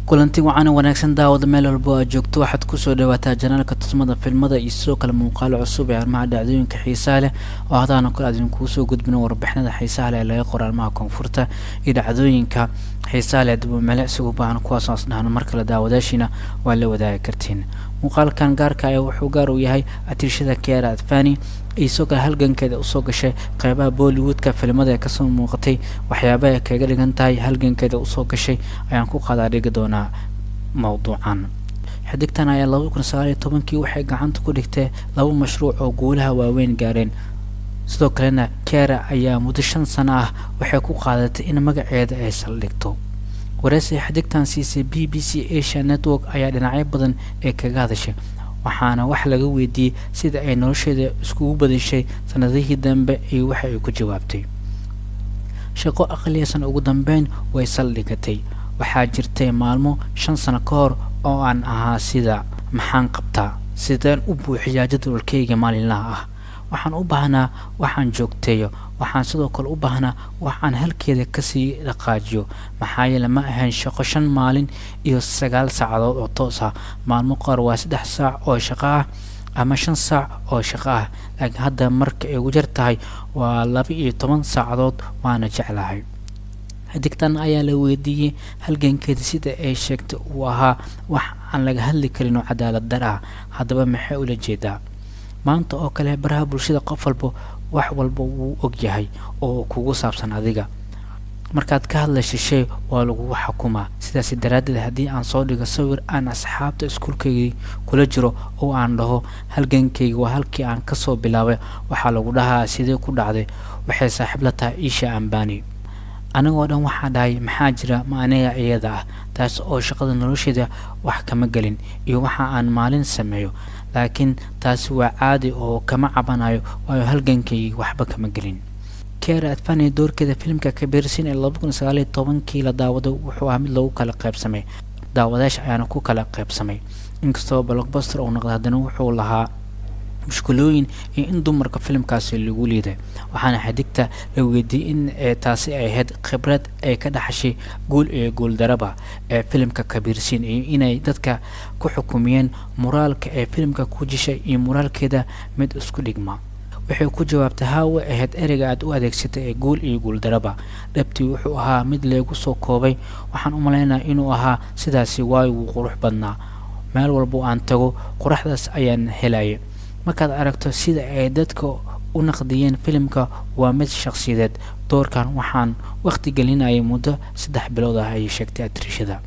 Kulanti wacan wanaagsan daawada meel walbo aad joogto. Waxaad kusoo dhawaataa janaalka tusmada filmada iyo sidoo kale muuqaalo cusub ee arrimaha dhacdooyinka xiisaha leh oo hadaana kale aad idinkugu soo gudbino warbixinada xiisaha leh ee laga qoro arrimaha koonfurta iyo dhacdooyinka xiisaha leh dib u milicsiga u baahan, kuwaas oo isdhahno mar kale daawadaashiina waa la wadaagi kartiin. Muuqaalkan gaarka ah wuxuu gaar u yahay atiishada Kiara Advani iyo sidoo kale halgankeeda usoo gashay qeybaha Bollywoodka, filimada ee kasoo muuqatay, waxyaabaha ay kaga dhigan tahay halgankeeda usoo gashay ayaan ku qaadaa dhigi doonaa mowduucan. Xidigtan ayaa 2019-kii waxay gacanta ku dhigtay laba mashruuc oo guulaha waaweyn gaareen. Sidoo kalena Kiara ayaa muddo 5 sano ah waxay ku qaadatay in magaceeda ay saldhigto. Wareysi xidigtan siisay BBC Asia Network ayaa dhinacyo badan ee kaga hadashay, waxaana wax laga weydiiyey sida ay nolosheeda iskugu badashay sanadihii dambe iyo waxa ay ku jawaabtay: "Shaqo aqliyaysan ugu dambeyn way saldhigatay. Waxaa jirtay maalmo 5 sano ka hor oo aan ahaa sida, maxaan qabtaa? Sideen u buuxiyaa jadwalkayga maalinlaha ah? Waxaan u baahnaa waxaan joogteeyo. Waxaan sidoo kale u baahnaa wax aan halkeeda kasii dhaqaajiyo, maxaa yeele ma ahayn shaqo 5 maalin iyo 9 saacadood oo toos ah. Maalmo qaar waa 3 saac oo shaqo ah ama 5 saac oo shaqo ah, laakiin hadda marka ay ugu jar tahay waa 12 saacadood, waana jeclahay." Xidigtan ayaa la weydiiyey halgankeeda sida ay sheegtay uu ahaa wax aan laga hadli karin oo cadaalad dar ah. Haddaba maxay ula jeedaa? "Maanta oo kale baraha bulshada qof walba wax walba wuu og yahay oo kugu saabsan adiga. Markaad ka hadlayso shay, waa lagugu xukumaa. Sidaasi daraaddeed, haddii aan soo dhigo sawir aan asxaabta iskuulkaygii kula jiro oo aan dhaho halgankayga waa halkii aan kasoo bilaabay, waxaa lagu dhahaa, sidee ku dhacday? Waxay saaxiib la tahay Isha Ambani. Anigoo dhan waxaa dhahay, maxaa jira? Ma aniga iyada ah? Taas oo shaqada nolosheeda wax kama gelin iyo waxa aan maalin sameeyo, laakiin taasi waa caadi oo kama cabanayo, waayo halgankaygii waxba kama gelin." Kiara Advani doorkeeda filimka Kabir Singh ee 2019-kii la daawaday wuxuu ahaa mid lagu kala qaybsamay, daawadayaasha ayaana ku kala qaybsamay. Inkastoo blockbuster uu noqday, haddana wuxuu lahaa mushkulooyin iyo in dumarka filimkaasi lagu liiday, waxaana xidigta la weydiiyey in taasi ay ahayd khibrad ay ka dhaxashay guul iyo guuldaraba ee filimka Kabir Singh iyo inay dadka ku xukumiyeen muraalka ee filimka ku jishay iyo muraalkeeda mid isku dhigma. Waxay ku jawaabtay: "Haa, way ahayd ereyga aad u adeegsatay ee guul iyo guuldaraba. Dhabtii wuxuu ahaa mid leegu soo koobay. Waxaan u maleynayaa inuu ahaa sidaasi, waayo wuu qurux badnaa. Meel walbo aan tago quraxdaas ayaan helayay. Markaad aragto sida ay dadka u naqdiyeen filimka, waa mid shakhsiyadeed. Doorkan waxaan waqti gelinayay muddo 3 bilood ah," ayay sheegtay atrishada.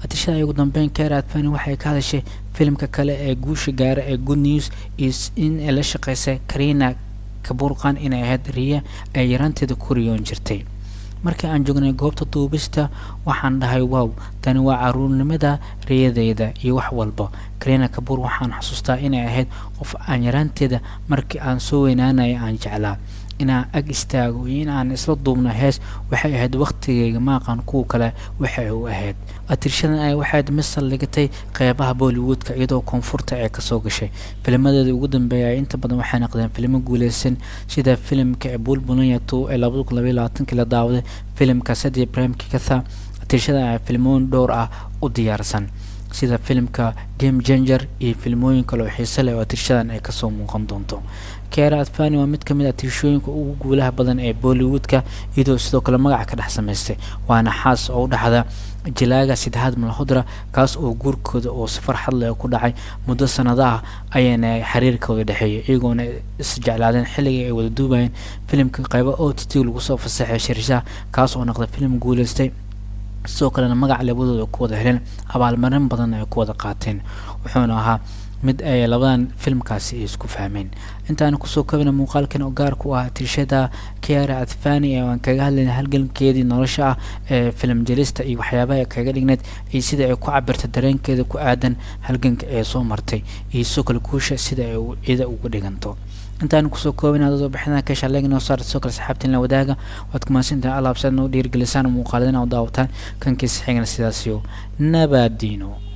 Atrishada ugu dambeyn Kiara Advani waxay ka hadashay filimka kale ee guusha gaara ee Good News iyo in ay la shaqeysay Kareena Kapoor Khan inay ahayd riya ay yaraanteeda ku riyoon jirtay. "Markii aan joognay goobta duubista, waxaan dhahay, wow, tani waa caruurnimada riyadeyda iyo wax walba. Kareena Kapoor waxaan xasuustaa inay ahayd qof aan yaraanteeda markii aan soo weynaanaya aan jeclaa inaan ag istaago iyo in aan isla duubno hees. Waxay ahayd waqtigayga, maaqan kuwa kale waxay u ahayd." Atirshadan ay waxayd mid saldhigatay qeybaha Bollywoodka iyadoo koonfurta ee kasoo gashay. Filimadeeda ugu dambeeya inta badan waxay noqdeen filimo guuleysan, sida filimka ee Bhool Bhulaiyaa 2 ee 2022-kii la daawaday, filimka Satyaprem Ki Katha. Atirshada ayaa filmooyin dhowr ah u diyaarsan, sida filimka Game Changer iyo filmooyin kale oo xiise leh oo atirshadan ay kasoo muuqan doonto. Kiara Advani waa mid kamid ah tirshooyinka ugu guulaha badan ee Bollywoodka, iyadoo sidoo kale magaca ka dhex samaystay, waana xaas oo u dhaxda jilaaga Sidharth Malhotra, kaas oo guurkooda oo si farxad leh ku dhacay. Muddo sanado ah ayayna xiriirkooda dhexeeyay, iyagoona isjeclaadeen xilligii ay wada duubayeen filimka qaybo OTT lagu soo fasaxay Shershaah, kaas oo noqday filim guuleystay, sidoo kalena magac labadooda ku wada heleen, abaalmarin badan ay ku wada qaateen. Wuxuuna ahaa mid ay labadan filmkaasi ay isku fahmeen. Intaan kusoo kabina muuqaalkan oo gaar ku ah tirshada Kiara Advani ee aan kaga hadlayna halgankeedii nolosha ah ee filim jelista iyo waxyaabaha ay kaga dhigneyd iyo sida ay ku cabirtay dareenkeeda ku aadan halganka ee soo martay iyo sidoo kale guusha sida ay ida uga dhiganto. Intaan kusoo koobina dad bixina ka shaleeg noo saar, sidoo kale saxaabtiin la wadaaga. Waad ku mahadsantahay alaabsaad noo dhiirigelisaan muuqaaladana oo daawataan. Kankiisa xigana sidaasiyo nabaadiino.